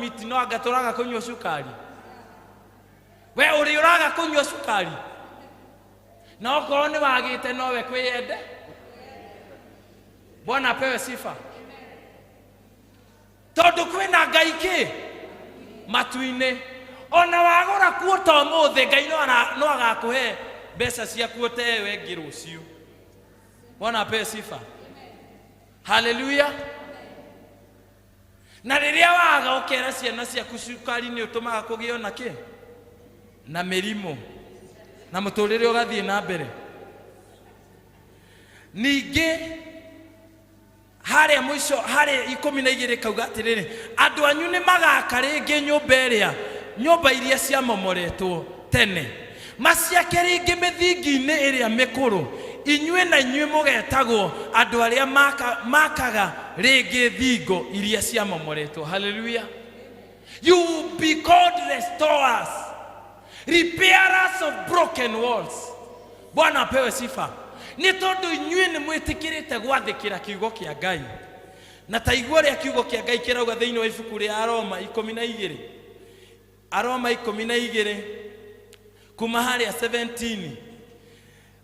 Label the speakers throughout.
Speaker 1: thimiti no anga tũraga kũnyua cukari. We ũrĩ ũraga kũnyua cukari? Na okorwo nĩ wagĩte nowe kwĩyende. Bwana apewe sifa. Tondũ kwĩna Ngai kĩ matu-inĩ. Ona wagũra kuo ta ũmũthĩ, Ngai no agakũhe mbeca ciakuo ta ĩyo ĩngĩ rũciũ. Bwana apewe sifa. Haleluya. Na rĩrĩa waga ũkera ciana ciaku cukari nĩ ũtũmaga kũgĩo na kĩ na mĩrimũ na mũtũrĩre ũgathiĩ na mbere. Ningĩ harĩa mũico harĩa 12 kauga atĩrĩrĩ, andũ anyu nĩ magaka rĩngĩ nyũmba ĩrĩa nyũmba iria ciamomoretwo tene, maciake rĩngĩ mĩthingi-inĩ ĩrĩa mĩkũrũ, inyuĩ na inyuĩ mũgetagwo andũ arĩa makaga rĩngĩ thingo iria ciamomoretwo. Haleluya. You will be called restorers, repairers of broken walls. Bwana apewe sifa. Nĩ tondũ inyuĩ nĩ mwĩtĩkĩrĩte gwathĩkĩra kiugo kĩa Ngai. Na ta igua ũrĩa kiugo kĩa Ngai kĩrauga thĩinĩ wa ibuku rĩa Aroma 12. Aroma 12 kuma harĩa 17.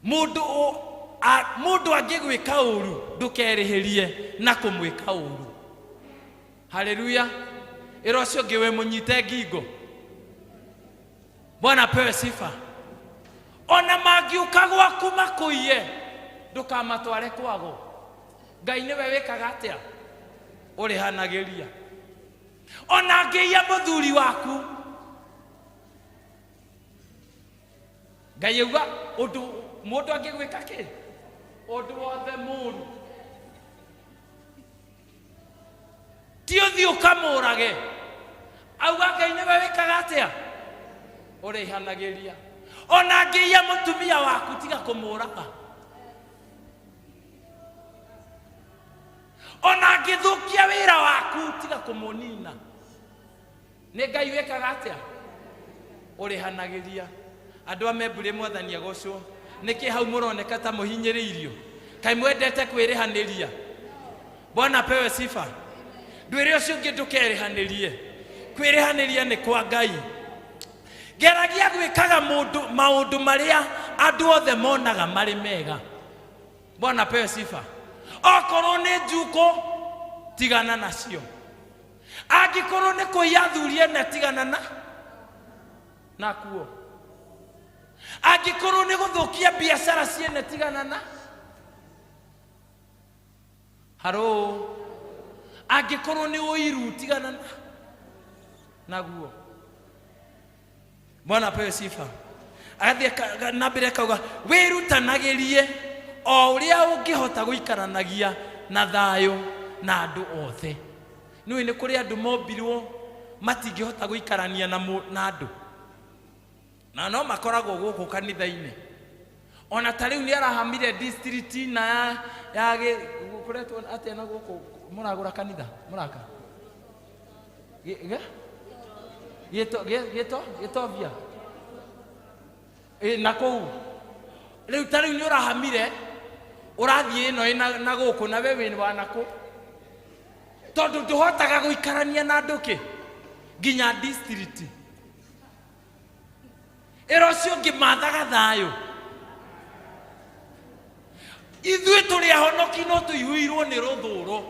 Speaker 1: Mũndũ mũndũ angĩgwĩka ũru ndũkerĩhĩrie na kũmwĩka ũru. Haleluya. Ĩra ũcio ũngĩ wĩ mũnyite ngingo. Bwana apewe sifa. Ona mangĩũka gwaku makũiye ndũkamatware kwago. Ngai nĩwe wĩkaga atĩa? Ũrĩhanagĩria. Ona angĩiya mũthuri waku, Ngai auga ũndũ mũndũ angĩgwĩka kĩ ũndũ wothe mũru ti ũthiĩ ũkamũrage. Auga Ngai nĩwe wĩkaga atĩa? Ũrĩhanagĩria. Ona angĩiya mũtumia waku tiga kũmũraga. Ona angĩthũkia wĩra waku tiga kũmũnina. Nĩ Ngai wĩkaga atĩa? Ũrĩhanagĩria. Andũ a Membure, Mwathani agocwo. Nĩkĩ hau mũroneka ta mũhinyĩrĩirio? Kaĩ mwendete kwĩrĩhanĩria? Bwana apewe sifa. Ndwĩre ũcio ũngĩ ndũkerĩhanĩrie. Kwĩrĩhanĩria nĩ kwa Ngai. Geragia gwĩkaga mũndũ maũndũ marĩa andũ othe monaga marĩ mega. Bwana apewe sifa. Okorwo nĩ njukũ tigana nacio. Angĩkorwo nĩ kũiya athuri ene tigana na nakuo. Angĩkorwo nĩ gũthũkia biacara ciene tigana na haro. Angĩkorwo nĩ ũiru tigana na naguo. Bwana apewe sifa. Agathiĩ na mbere akauga wĩrutanagĩrie o ũrĩa ũngĩhota gũikaranagia na thayũ na andũ othe. Nĩũĩ nĩ kũrĩ andũ mombirwo matingĩhota gũikarania na na andũ, na no makoragwo gũkũ kanitha-inĩ. Ona ta rĩu nĩ arahamire district na ya, ya gĩ, kũretwo atĩa na gũkũ mũragũra kanitha mũraka gĩto gĩto gĩtovia. Ĩ, na kũu rĩu ta rĩu nĩ ũrahamire ũrathiĩ ĩno ĩna na gũkũ na we wĩ wa nakũ, tondũ ndũhotaga gũikarania na andũ kĩ nginya district. Ĩra ũcio ũngĩ mathaga thayũ. Ithuĩ tũrĩ ahonoki no tũihũirwo nĩ rũthũro.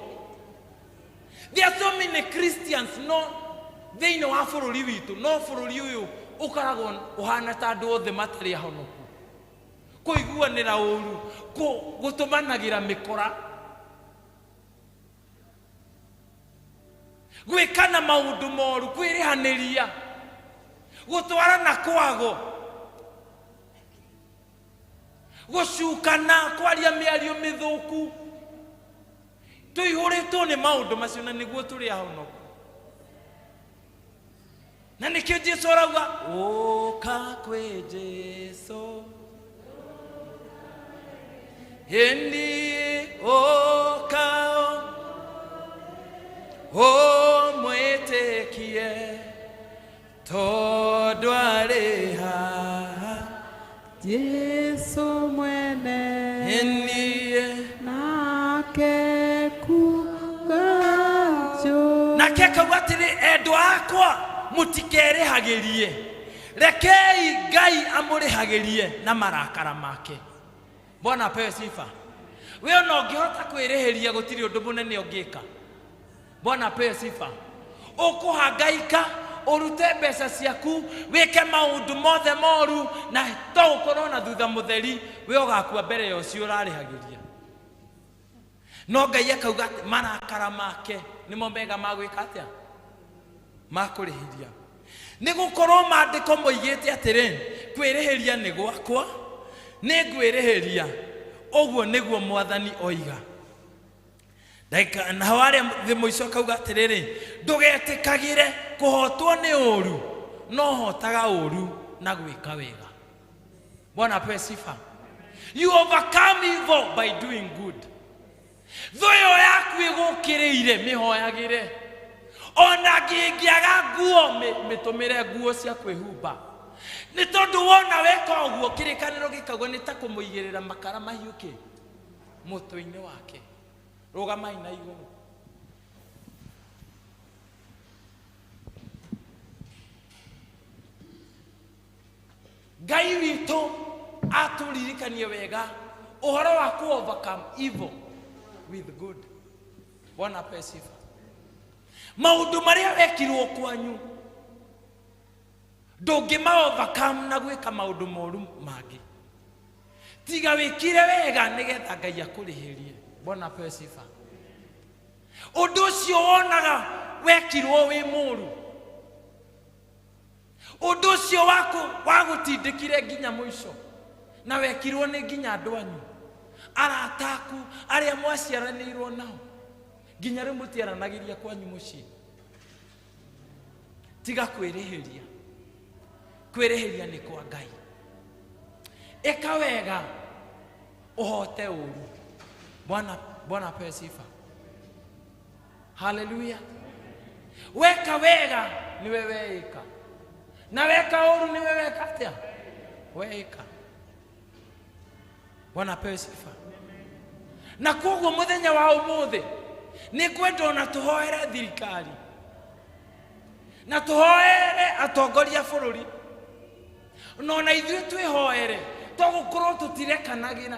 Speaker 1: There are so many Christians no thĩinĩ wa bũrũri witũ, no bũrũri ũyũ ũkoragwo ũhana ta andũ othe matarĩ ahonoku. Kũiguanĩra ũru, gũtũmanagĩra mĩkora, gwĩkana maũndũ moru, kwĩrĩhanĩria, gũtwarana kwago, gũcukana, kwaria mĩario mĩthũku. Tũihũrĩtwo nĩ maũndũ macio na nĩguo tũrĩ ahonoku. Na nĩkĩo Jesu arauga ũka kwĩ Jesu ĩni ũka ũmwĩtĩkie tondũ arĩ haha.
Speaker 2: Jesu mwene
Speaker 1: ĩniĩ
Speaker 2: nake kuga njũ.
Speaker 1: Nake akauga atĩrĩ, endwa Endwa akwa, mũtikerĩhagĩrie, rekei Ngai amũrĩhagĩrie na marakara make. Bwana apewe sifa. We ona ũngĩhota kwĩrĩhĩria, gũtirĩ ũndũ mũnene ũngĩka. Bwana apewe sifa. Ũkũhangaika ũrute mbeca ciaku, wĩke maũndũ mothe moru, na to ũkorwo na thutha mũtheri, we ũgakua mbere ya ũcio ũrarĩhagĩria. No Ngai akauga atĩ marakara make nĩmo mega ma gwĩka atĩa? Ma kũrĩhĩria. Nĩ gũkorwo maandĩko moigĩte atĩrĩ, kwĩrĩhĩria nĩ gwakwa, nĩ ngwĩrĩhĩria, ũguo nĩguo Mwathani oiga. Ndagĩka naho harĩa thĩ mũico akauga atĩrĩrĩ, ndũgetĩkagĩre kũhotwo nĩ ũru, no hotaga ũru na gwĩka wega. Bwana apewe sifa. You overcome evil by doing good. Thũ ĩyo yaku ĩgũkĩrĩire, mĩhoyagĩre. Ona ngĩngĩaga nguo, mĩtũmĩre nguo cia kwĩhumba. Nĩ tondũ wona weka ũguo, kĩrĩkanĩro gĩkauga nĩ ta kũmũigĩrĩra makara mahiũ kĩ mũtwe-inĩ wake. Rũgamai na igũrũ. Ngai witũ atũririkanie wega ũhoro wa ku overcome evil with good. Bwana apewe sifa. Maũndũ marĩa wekirwo kwanyu ndũngĩma overcome na gwĩka maũndũ moru mangĩ, tiga wĩkire wega nĩgetha Ngai akũrĩhĩrie. Bwana apewe sifa. Ũndũ ũcio wonaga wekirwo wĩ mũru, ũndũ ũcio waku wagũtindĩkire nginya mũico, na wekirwo nĩ nginya andũ anyu, arata aku, arĩa mwaciaranĩirwo nao, nginya rĩu mũtiaranagĩria kwanyu mũciĩ. Tiga kwĩrĩhĩria. Kwĩrĩhĩria nĩ kwa Ngai. Ĩka wega ũhote ũru. Bwana, Bwana apewe sifa. Haleluya. Weka wega niwe weika, na weka ũru niwe weka atĩa? Weika. Bwana apewe sifa. Na koguo mũthenya wa ũmũthĩ nĩ ngwenda ona tũhoere thirikari na tũhoere atongoria a bũrũri, na ona ithuĩ twĩhoere, togũkorwo tũtirekanagĩra,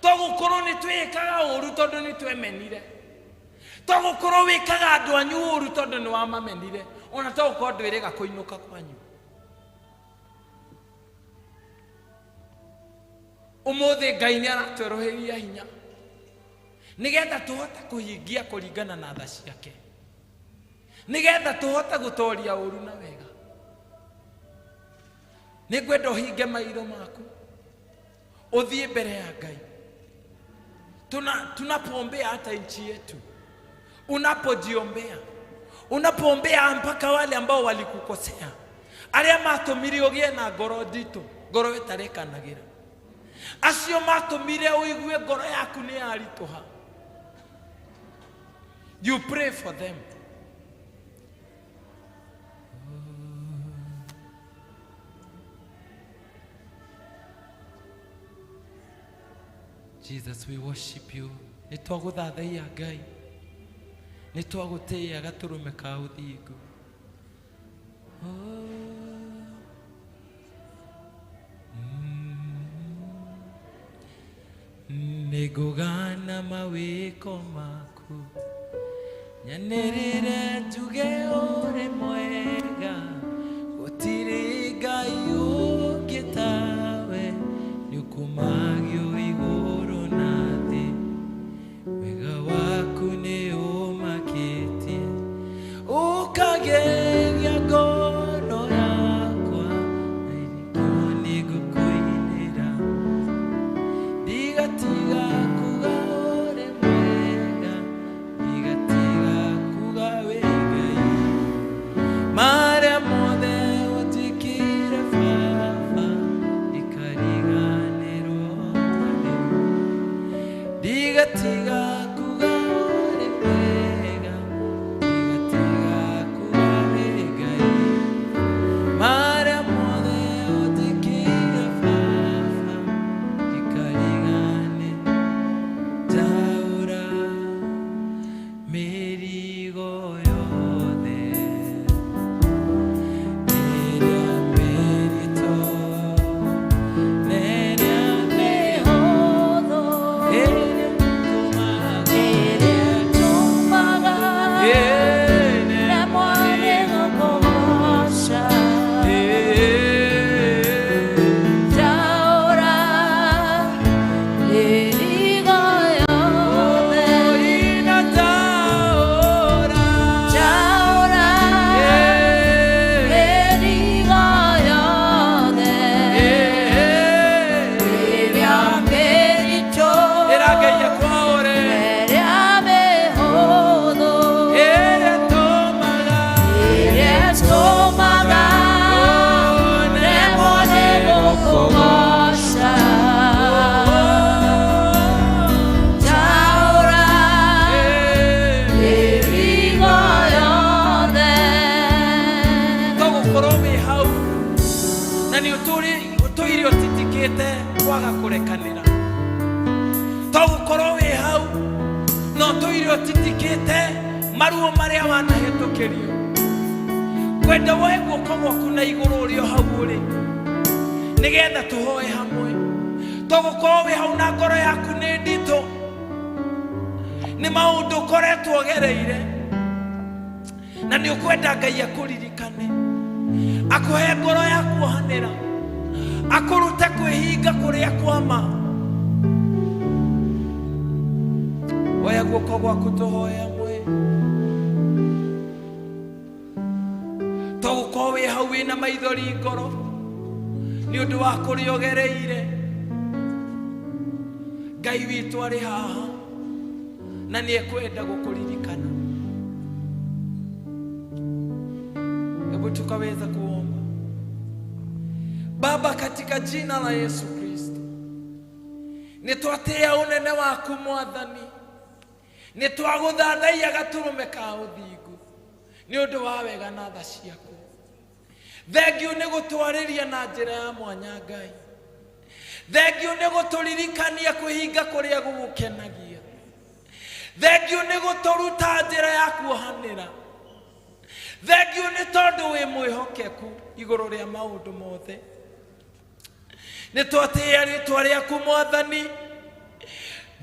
Speaker 1: togũkorwo nĩ twĩkaga ũru tondũ nĩ twemenire, togũkorwo wĩkaga andũ anyu ũru tondũ nĩ wamamenire, ona togũkorwo ndwĩrĩga kũinũka kwanyu. Ũmũthĩ Ngai nĩ aratwerũhĩria hinya nĩgetha tũhote kũhingia kũringana na tha ciake, nĩgetha tũhote gũtoria ũru na wega. Nĩ ngwenda ũhinge maitho maku ũthiĩ mbere ya Ngai. Tunapoombea hata nchi yetu, unapojiombea, unapoombea mpaka wale ambao walikukosea, arĩa matũmire ũgĩe na ngoro nditũ, ngoro ĩtarekanagĩra, acio matũmire ũigue ngoro yaku nĩ yaritũha, you pray for them. Jesus, we worship you. Nĩ twagũthathaiya Ngai, nĩ twagũtĩĩa gatũrũme ka ũthingu. Oh. Nĩngũgana mawĩko maku, nyanĩrĩre njuge ũrĩ mwega, gũtirĩ Ngai ũngĩ tawe, nĩũkumagio igũrũ na thĩ. Wega waku nĩ ũmakĩtie, ũkagegia ngoro yakwa, na nĩkĩo nĩngũkũinĩra, ndigatiga kuga ũrĩ mwega, ndigatiga kuga wĩ Ngai. Ũtitikĩte kwaga kũrekanĩra. To gũkorwo wĩ hau na ũtũire ũtitikĩte maruo marĩa wanahĩtũkĩrio. Ngwenda woe guoko gwaku na igũrũ ũrĩ o hau ũrĩ, nĩgetha tũhoe hamwe. To gũkorwo wĩ hau na ngoro yaku nĩ nditũ nĩ maũndũ ũkoretwo ũgereire, na nĩ ũkwenda Ngai akũririkane, akũhe ngoro ya kuohanĩra, akũrute kwĩhinga kũrĩa kwa ma. Oya guoko gwaku tũhoe hamwe. To gũkorwo wĩ hau wĩna maithori ngoro nĩ ũndũ wa kũrĩa ũgereire, Ngai witũ arĩ haha na nĩ ekwenda gũkũririkana. Hebu tukaweza kuomba. Baba, katika jina la Yesu Kristo, nĩ twatĩĩa ũnene waku Mwathani, nĩ twagũthathaiya gatũrũme ka ũthingu nĩ ũndũ wa wega na tha ciaku. Thengiũ nĩ gũtwarĩria na njĩra ya mwanya Ngai. Thengiũ nĩ gũtũririkania kwĩhinga kũrĩa gũgũkenagia. Thengiũ nĩ gũtũruta njĩra ya kuohanĩra. Thengiũ nĩ tondũ wĩ mwĩhokeku igũrũ rĩa maũndũ mothe. Nĩ twatĩĩa rĩtwa rĩaku Mwathani,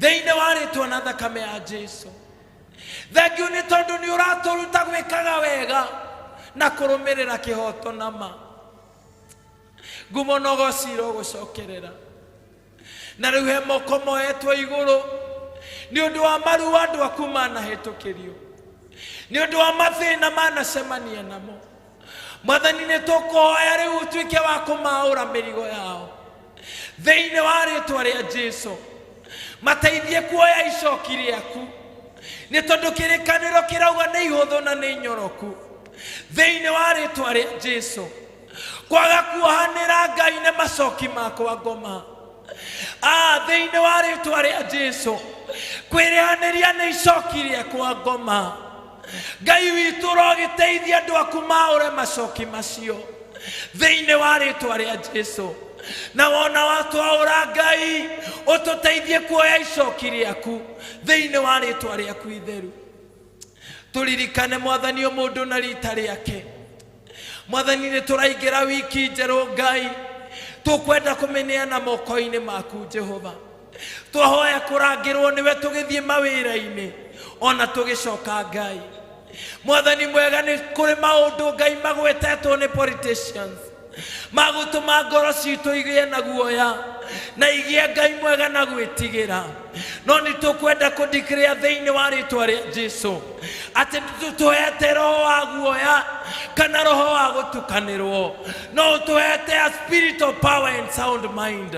Speaker 1: thĩinĩ wa rĩtwa na thakame ya Jesu. Thengiũ nĩ tondũ nĩ ũratũruta gwĩkaga wega na kũrũmĩrĩra kĩhoto na ma. Ngumo na ũgoci irogũcokerera. Na rĩu he moko moetwo igũrũ nĩ ũndũ wa maruo andũ aku manahĩtũkĩrio, nĩ ũndũ wa mathĩna manacemania namo. Mwathani, nĩ tũkũhoya rĩu ũtuĩke wa kũmaũra mĩrigo yao thĩinĩ wa rĩtwa rĩa Jesu. Mateithie kuoya icoki rĩaku, nĩ tondũ kĩrĩkanĩro kĩrauga nĩ ihũthũ na nĩ nyoroku thĩinĩ wa rĩtwa rĩa Jesu. Kwaga kuohanĩra Ngai nĩ macoki makwa ngoma. Thĩinĩ wa rĩtwa rĩa Jesu, kwĩrĩhanĩria nĩ icoki rĩakwa ngoma. Ngai witũ, ũrogĩteithia andũ aku maũre macoki macio thĩinĩ wa rĩtwa rĩa Jesu. Na wona watwaũra Ngai, ũtũteithie kuoya icoki rĩaku thĩinĩ wa rĩtwa rĩaku itheru. Tũririkane Mwathani o mũndũ na rita rĩake. Mwathani, nĩ tũraingĩra wiki njerũ Ngai, tũkwenda kũmĩneana moko-inĩ maku Jehova. Twahoya kũrangĩrwo nĩwe tũgĩthiĩ mawĩra-inĩ ona tũgĩcoka Ngai. Mwathani mwega, nĩ kũrĩ maũndũ Ngai magwetetwo nĩ politicians magũtũma ngoro citũ igĩe na guoya na igĩe Ngai mwega na gwĩtigĩra, no nĩ tũkwenda kũdeclare thĩinĩ wa rĩtwa rĩa Jesu atĩ tũtũhete roho wa guoya kana roho wa gũtukanĩrwo, no ũtũhete a spirit of power and sound mind.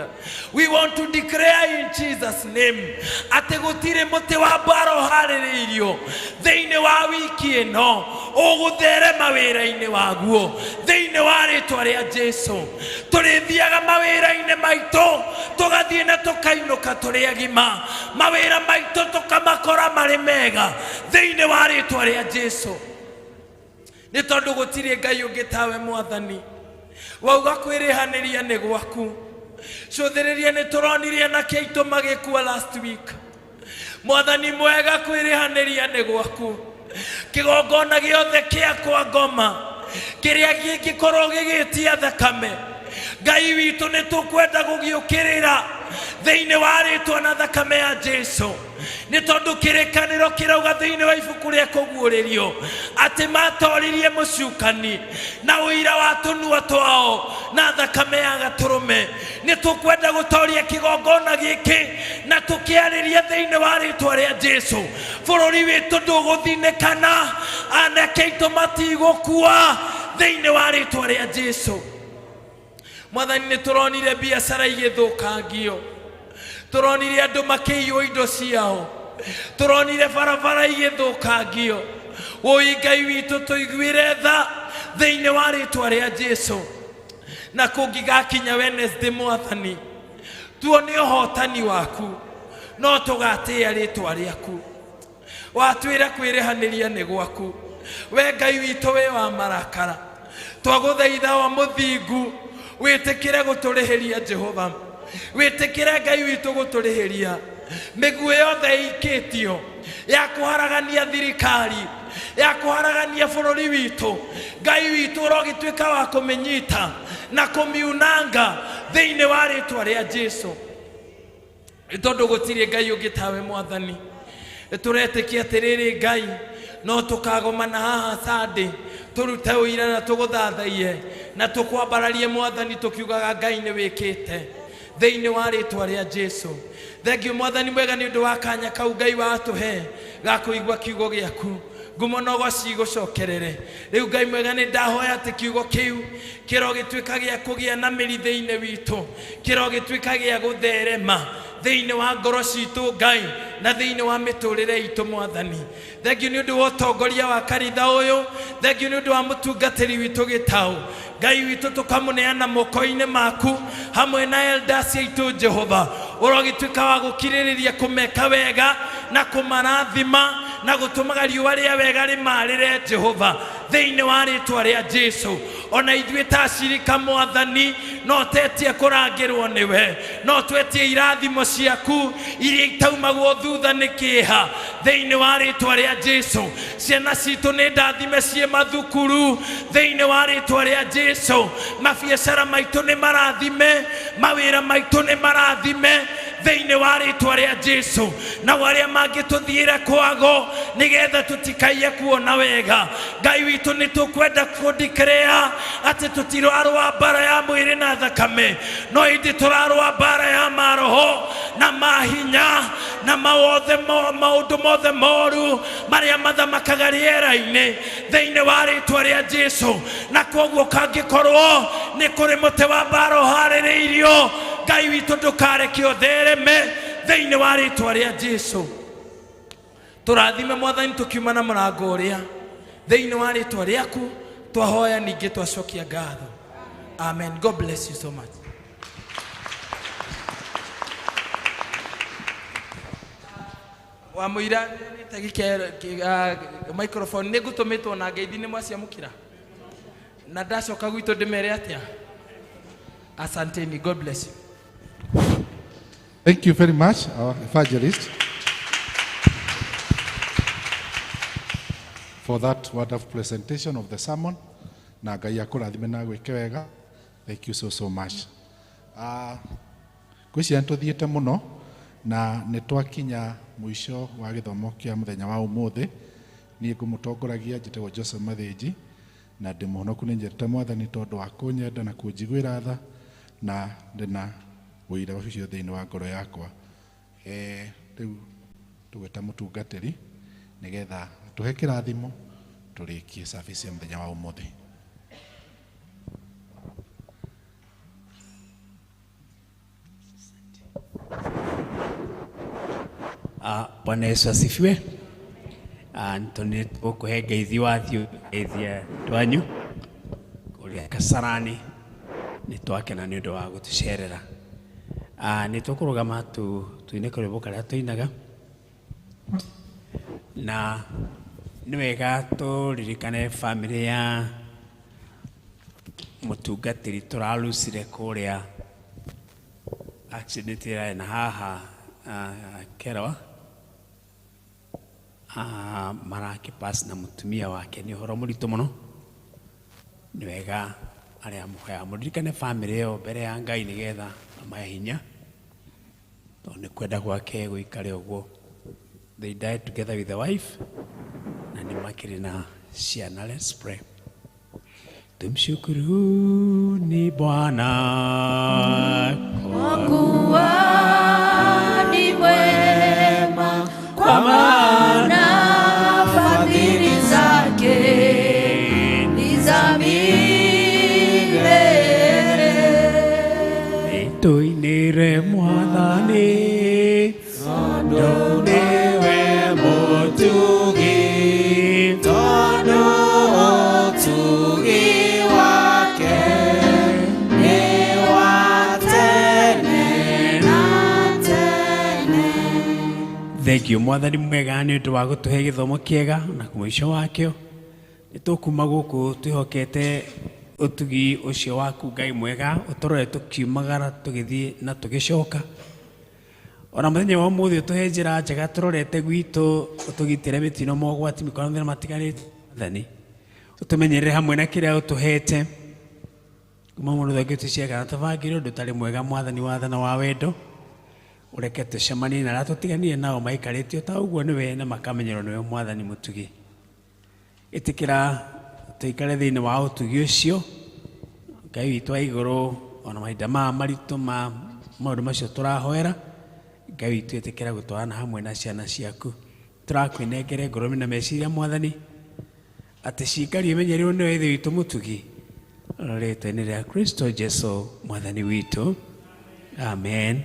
Speaker 1: We want to declare in Jesus name atĩ gũtirĩ mũtĩ wa mbara ũharĩrĩirio thĩinĩ wa wiki ĩno ũgũtherema wĩra-inĩ waguo thĩinĩ wa rĩtwa rĩa Jesu. Tũrĩthiaga mawĩra-inĩ maitũ, tũgathiĩ na tũkainũka tũrĩ agima, mawĩra maitũ tũkamakora marĩ mega thĩinĩ wa rĩtwa rĩa Jesu, nĩ tondũ gũtirĩ Ngai ũngĩ tawe Mwathani. Wauga kwĩrĩhanĩria nĩ gwaku. Cũthĩrĩria, nĩ tũronirie anake aitũ magĩkua last week. Mwathani mwega, kwĩrĩhanĩria nĩ gwaku. Kĩgongona gĩothe kĩa kwa ngoma kĩrĩa kĩngĩkorwo gĩgĩtia thakame, Ngai witũ, nĩ tũkwenda gũgĩũkĩrĩra thĩinĩ wa rĩtwa na thakame ya Jesu, nĩ tondũ kĩrĩkanĩro kĩrauga thĩinĩ wa ibuku rĩa Kũguũrĩrio atĩ matoririe mũcukani na ũira wa tũnua twao na thakame ya gatũrũme. Nĩ tũkwenda gũtoria kĩgongona gĩkĩ na tũkĩarĩrie thĩinĩ wa rĩtwa rĩa Jesu. Bũrũri witũ ndũgũthinĩkana, anake aitũ matigũkua thĩinĩ wa rĩtwa rĩa Jesu. Mwathani, nĩ tũronire biacara igĩthũkangio, tũronire andũ makĩiywo indo ciao, tũronire barabara igĩthũkangio. Wũi Ngai witũ, tũiguĩre tha thĩinĩ wa rĩtwa rĩa Jesu. Na kũngĩgakinya Wednesday, Mwathani, tuone ũhotani waku, no tũgatĩĩa rĩtwa rĩaku. Watwĩra kwĩrĩhanĩria nĩ gwaku, we Ngai witũ wĩ wa marakara. Twagũthaitha wa mũthingu, wĩtĩkĩre gũtũrĩhĩria Jehova. Wĩtĩkĩre Ngai witũ gũtũrĩhĩria mĩguĩ yothe ĩikĩtio ya kũharagania thirikari, ya kũharagania bũrũri witũ. Ngai witũ, ũrogĩtuĩka wa kũmĩnyita na kũmiunanga thĩinĩ wa rĩtwa rĩa Jesu, tondũ gũtirĩ Ngai ũngĩ tawe. Mwathani, tũretĩkia atĩrĩrĩ, Ngai, no tũkagomana haha Sunday tũrute ũira na tũgũthathaiye na tũkwambararie, Mwathani, tũkiugaga Ngai nĩ wĩkĩte thĩinĩ wa rĩtwa rĩa Jesu. Thengiũ, Mwathani mwega, nĩ ũndũ wa kanya kau Ngai watũhe ga kũigua kiugo gĩaku. Ngumo na ũgoci igũcokerere. Rĩu, Ngai mwega, nĩ ndahoya atĩ kiugo kĩu kĩrogĩtuĩka gĩa kũgĩa na mĩri thĩinĩ witũ, kĩrogĩtuĩka gĩa gũtherema thĩinĩ wa ngoro citũ, Ngai, na thĩinĩ wa mĩtũrĩre itũ. Mwathani, thengiũ nĩ ũndũ wa ũtongoria wa kanitha ũyũ. Thengiũ nĩ ũndũ wa mũtungatĩri witũ Gĩtaũ. Ngai witũ, tũkamũneana moko-inĩ maku hamwe na elders aitũ. Jehova, ũrogĩtuĩka wa gũkirĩrĩria kũmeka wega na kũmarathima na gũtũmaga riũa rĩa wega rĩmarĩre, Jehova, thĩinĩ wa rĩtwa rĩa Jesu. Ona ithuĩ ta acirika, Mwathani, no tetie kũrangĩrwo nĩwe, no twetie irathimo ciaku iria itaumagwo thutha nĩ kĩeha, thĩinĩ wa rĩtwa rĩa Jesu. Ciana citũ nĩ ndathime ciĩ mathukuru, thĩinĩ wa rĩtwa rĩa Jesu. Mabiacara maitũ nĩ marathime, mawĩra maitũ nĩ marathime, thĩinĩ wa rĩtwa rĩa Jesu. Nao arĩa mangĩtũthiĩra kwago nĩgetha tũtikaiye kuona wega, Ngai witũ, nĩ tũkwenda kũndikĩrĩa atĩ tũtirarũa mbara ya mwĩrĩ na thakame, no ĩndĩ tũrarũa mbara ya maroho na mahinya na mawothe maũndũ mothe moru marĩa mathamakaga rĩera-inĩ, thĩinĩ wa rĩtwa rĩa Jesu. Na kwoguo kangĩkorwo nĩ kũrĩ mũtĩ wa mbara ũharĩrĩirio, Ngai witũ, ndũkareke ũthereme, thĩinĩ wa rĩtwa rĩa Jesu. Tũrathime, Mwathani, tũkiuma na mũrango ũrĩa. Thĩinĩ wa rĩtwa rĩaku twahoya, ningĩ twacokia ngatho. Amen. God bless you so much. Wa mũira nĩte microphone nĩ ngũtũmĩtwo na ngeithi nĩ mwaciamũkĩra, na ndacoka gwitũ ndĩmere atĩa. Asanteni. God bless you.
Speaker 3: Thank you very much, our evangelist, for that wonderful presentation of the sermon. Na Ngai akũrathime na gwĩke wega. Thank you so, so much. Ngwĩciria nĩ tũthiĩte mũno na nĩ twakinya mũico wa gĩthomo kĩa mũthenya wa ũmũthĩ. Niĩ ngũmũtongoragia njĩtagwo Joseph Mathĩnji, na ndĩ mũhonoku. Nĩ njendete Mwathani tondũ wa kũnyenda na kũnjiguĩra tha, na ndĩna ũira ũcio thĩinĩ wa ngoro yakwa. Rĩu tũgwĩta mũtungatĩri nĩgetha tũhe kĩrathimo tũrĩkie service ya mũthenya wa ũmũthĩ.
Speaker 4: Bwana Yesu asifiwe. Tũnĩ gũkũhe ngeithi wathiũ ngeithia twanyu kũrĩa Kasarani. Nĩ twakena nĩ ũndũ wa gũtũcerera. Nĩ tũkũrũgama tu tuine karwĩmbo karĩa tũinaga, na nĩ wega tũririkane bamĩrĩ ya mũtungatĩri tũrarucire kũrĩa accident ĩrarĩ na haha Kerwa. Marakĩpass na mũtumia wake. Nĩ ũhoro mũritũ mũno. Nĩ wega arĩa mũhoyaga mũririkane bamĩrĩ ĩyo mbere ya Ngai nĩgetha amahe hinya, tondũ nĩ kwenda gwake gũikare ũguo. They died together with the wife na nĩ makĩrĩ na ciana. Let's pray. Tumshukuruni Bwana
Speaker 5: kwa kuwa ni mwema, kwa maana fadhili zake ni za milele.
Speaker 4: Tuinire Mwathani tondũ nĩwe mũtugi,
Speaker 5: Tondũ ũtugi wake nĩ wa tene na tene.
Speaker 4: Thengiũ, Mwathani mwega, nĩ ũndũ wa gũtũhe gĩthomo kĩega, na mũico wakĩo nĩ tũkuma gũkũ twĩhokete. Ũtugi ũcio waku Ngai mwega ũtũrore tũkiumagara tũgĩthiĩ na tũgĩcoka. Ona mũthenya wa ũmũthĩ ũtũhe njĩra njega tũrorete gwitũ, ũtũgitĩre mĩtino mogwati mĩkono thĩna matiganĩte Mwathani. Ũtũmenyerere hamwe na kĩrĩa ũtũhete. Kuma mũndũ thengio ciagana tũbangĩre ũndũ ũtarĩ mwega Mwathani wa tha na wa wendo. Ũreke tũcemanie na arĩa tũtiganire nao maikarĩte o ta ũguo nĩwe na makamenyerwo nĩwe Mwathani mũtugi. Ĩtĩkĩra tũikare thĩinĩ wa ũtugi ũcio Ngai witũ wa igũrũ ona mahinda maya maritũ ma maũndũ macio tũrahoera Ngai witũ ĩtĩkĩra gũtwarana hamwe na ciana ciaku. Tũrakwĩnengere ngoro na meciria Mwathani atĩ ciikario imenyerirwo nĩwe Ithe witũ mũtugi rĩtwa-inĩ rĩa Kristo Jesu Mwathani witũ, amen.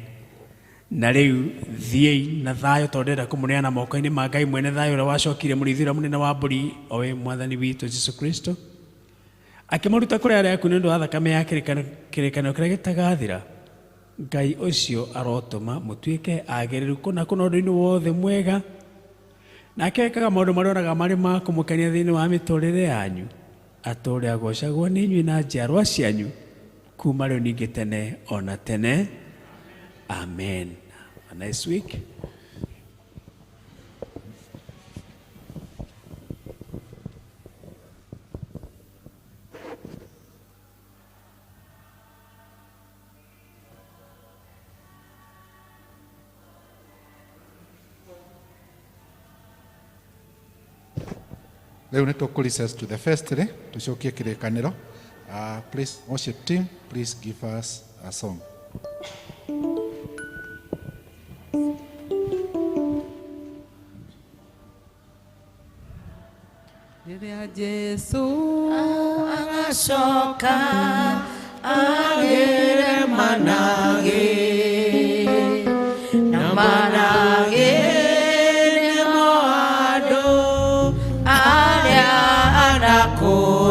Speaker 4: Na rĩu thiĩi na thayũ tondũ ndĩrenda kũmũneana moko-inĩ ma Ngai mwene thayũ ũrĩa wacokire mũrĩithi ũrĩa mũnene wa mbũri o we Mwathani witũ Jesu Kristo akĩmaruta kũrĩ arĩa akuũ nĩ ũndũ wa thakame ya kĩrĩkanĩro kĩrĩa gĩtagathira. Ngai ũcio arotũma mũtuĩke agĩrĩru kũna kũna ũndũ-inĩ wothe mwega, nake ekaga maũndũ marĩa onaga marĩ ma kũmũkenia thĩinĩ wa mĩtũrĩre yanyu, atũũre agocagwo nĩ inyuĩ na njiarwa cianyu kuma rĩu ningĩ tene ona tene. Amen. Have a nice week.
Speaker 3: Rĩu nĩ tũkũ recess to the vestry tũcokie kĩrĩkanĩro. Please worship team, please give us a song.
Speaker 2: Rĩrĩa Jesu
Speaker 5: agacoka agĩre managĩ na managĩ nĩmo andũ arĩa anakũũra.